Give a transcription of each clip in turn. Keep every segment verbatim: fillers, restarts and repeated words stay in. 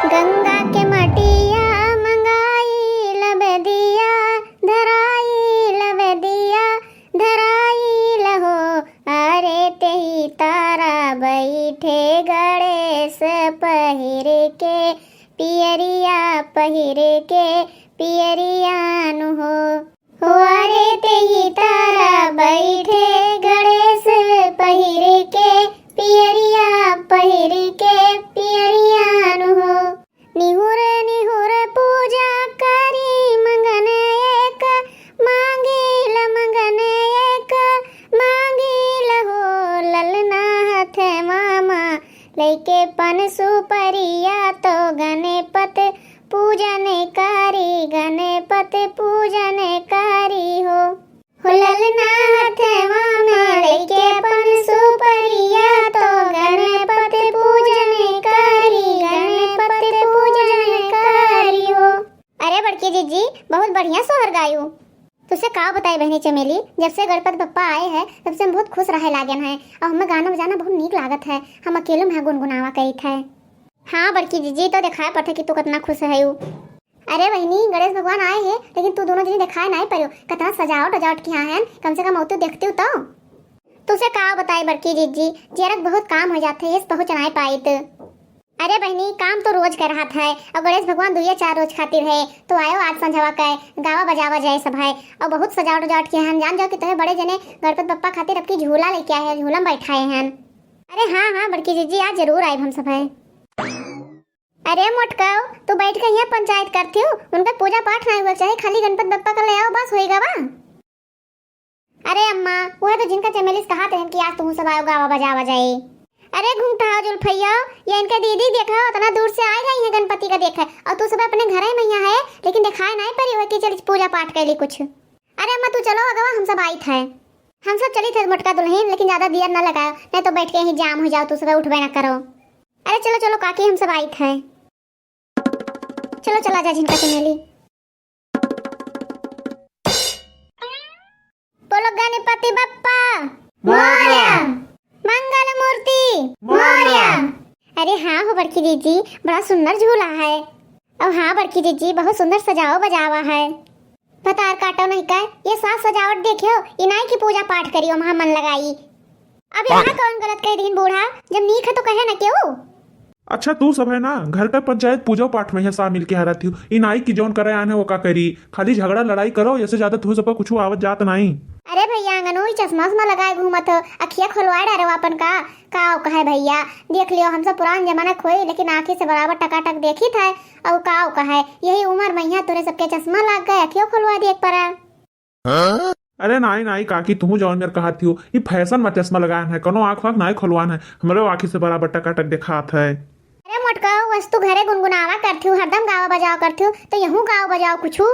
गंगा के मटिया मंगाई लबदिया, धराई लबदिया, धराई लहो। अरे तेही तारा बैठे गणेश पहिर के पियरिया, पहिर के पियरिया नु हो। हो अरे तेही तारा बैठे गणेश पहिर के पियरिया, पहिर के पियरिया नु हो। निहुर निहुर पूजा करी मंगन एक, मांगिल मंगन एक, मांगिल हो। ललना हथवा मा लइके पन सुपरिया तो गणपत पूजन करी, गणपत पूजन करी हो। हो ललना हथवा मा लइके पन सुपरिया तो गणपत पूजन करी, गणपत पूजन करी हो। अरे बड़की जीजी, बहुत बढ़िया सोहर गायू। तुसे का बताई बहिनी चमेली, जब से गणपत बप्पा आए हैं, तब से हम बहुत खुश रहे लागेन हैं। और हमें गाना बजाना बहुत नीक लागत है। हम अकेले में गुनगुनावा करित है। हाँ बड़की जीजी, तो देखाए पड़त है कि तू कितना खुश है। अरे बहिनी, गणेश भगवान आए हैं, लेकिन तू दोनों जनी देखाए नाई पड़ो। कितना सजावट उजावट किया है, कम से कम औतू देखती तो। तुसे का बताई बड़की जीजी, जियरक बहुत काम हो जाते, इस पहुँच नाई पाइत। अरे बहिनी, काम तो रोज के रहत है, और गणेश भगवान दुइये चार रोज खातिर है, तो आयो आज संझवा के गावा बजावा जाए सब है, और बहुत सजावट उजावट किया है। जान जाओ कि तोहे बड़े जने गणपत बप्पा खातिर अबकी झूला लेके आए हैं, झूला में बैठाए हैं। अरे हाँ हाँ बड़की जीजी, आज जरूर आइब हम सब है। अरे मोटकाओ, तू बैठ के यहाँ पंचायत करती हो, उनका पूजा पाठ नहीं हुआ चाहे, खाली गणपत बप्पा का ले आओ, बस होइगा बा। अरे अम्मा, वह तो जिनका चमेलिस कहा थे कि आज तुम सब आयो गावा बजावा जाए। अरे घुंघटाओ जुल्फैया, ये इनके दीदी देखो, इतना दूर से आई रही है गणपति का देखे, और तू सब अपने घरे में यहाँ है, लेकिन दिखाए नहीं पड़ी हो कि चल पूजा पाठ कर ली कुछ। अरे अम्मा तू चलो अगवा, हम सब आई थे, हम सब चली थे मोटका दुल्हन, लेकिन ज्यादा देर ना लगाओ, नहीं तो बैठ के यहीं जाम हो जाओ, तू सब उठबे ना करो। अरे चलो चलो काकी, हम सब आई थे, चलो चला जा झिनका चमेली। बोलो गणपति बप्पा मोरया। मंगल मूर्ति मोरया। अरे हाँ हो बड़की जीजी, बड़ा सुंदर झूला है। और हाँ बड़की जीजी, बहुत सुंदर सजाओ बजावा है। भतार काटो नहीं का, ये साज सजावट देखियो, इनाई की पूजा पाठ करियो, वहाँ मन लगाई। अब यहाँ कौन गलत कह दीन बूढ़ा, जब नीक है तो कहे ना क्यों? अच्छा, तू सब है ना, घर का पंचायत पूजा पाठ में है शामिल के हरा थियो। ई नाई की जौन करे आन है, वो का करी? खाली झगड़ा लड़ाई करो, ऐसे ज्यादा तू सब कुछ आवत जात नाई। अरे भैया, आंगन हुई चश्मा उश्मा लगाए घूमत हो, अखिया खोलवाए डारो अपन का। का कहे भैया, देख लियो, हम सब पुरान जमाना खोई, लेकिन आँखी से बराबर टकाटक देखी था। और का कहे, यही उम्र में यहाँ तोरे सबके चश्मा लाग गए, अखियों खोलवा दिए एक परा। अरे नाई, नाई काकी, तुहू जौन मेर कहत हियो, ई फैशन में चश्मा लगायन है, कौनो आँख वाँख नाई खोलवान है, हमरे आँखी से बराबर टकाटक देखात है। अरे मोटका, वस्तु घरे गुनगुनावा करथियो, हरदम गावा बजावा करथियो, तो यहू गावा बजावा कुछु।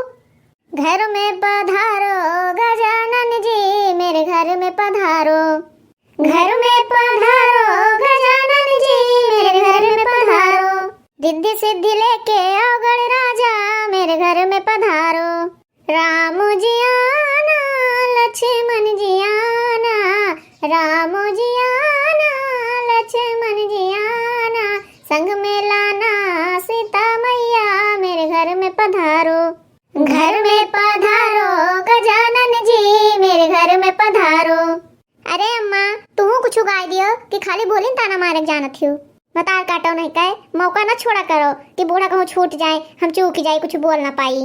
घर में पधारो गजानन जी, मेरे घर में पधारो। घर में पधारो गजानन जी, मेरे घर में पधारो। रिद्धि सिद्धि लेके आओ गण राजा, मेरे घर में पधारो। राम जी आना, लक्ष्मण जी आना, राम जी आना, लक्ष्मण जी आना, संग में लाना सीता मैया, मेरे घर में पधारो। घर में पधारो गजानन जी, मेरे घर में पधारो। अरे अम्मा, तुहू कुछ गाय दियो कि खाली बोलिन ताना मारे जानत हियो। बतार काटो नहीं कहे, मौका न छोड़ा करो कि बूढ़ा कहूँ छूट जाए, हम चूक जाए, कुछ बोल ना पाई।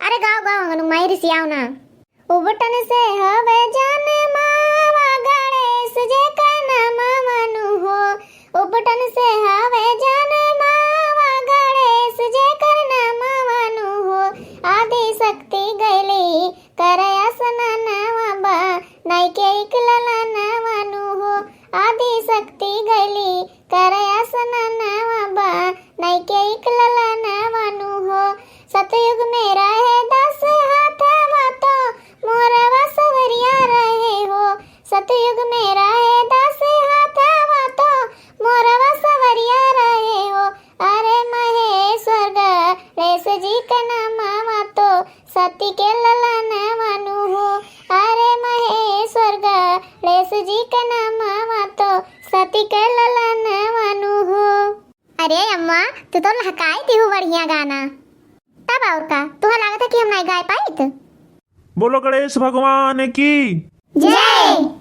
अरे गाओ गाओ अंगनू माई, रिसियाओ ना। उबटन से हवे जन्मावा गणेश जे का नामवा नु हो। उबटन से हवे जन्मावा गणेश जे का नामवा नु हो। आदि शक्ति गैली करे आसनवा बा, नाई के एक ललनवा नु हो। आदि शक्ति गैली करे आसनवा बा, नाई के एक ललनवा नु हो। सतयुग में रहे दस हाथवा तो मोरवा सवरिया रहे हो। सतयुग में रहे दस हाथवा तो मोरवा सवरिया रहे हो। अरे महेश्वर गणेश जी के नामवा तो सती के ललनवा नु हो। अरे महेश्वर गणेश जी के नामवा तो सती के ललनवा नु हो। अरे अम्मा, तू तो लहकाई दिहू बढ़िया गाना। तब और का, तुहा लागत है कि हम नहीं गाय पाइत? बोलो गणेश भगवान की। जय।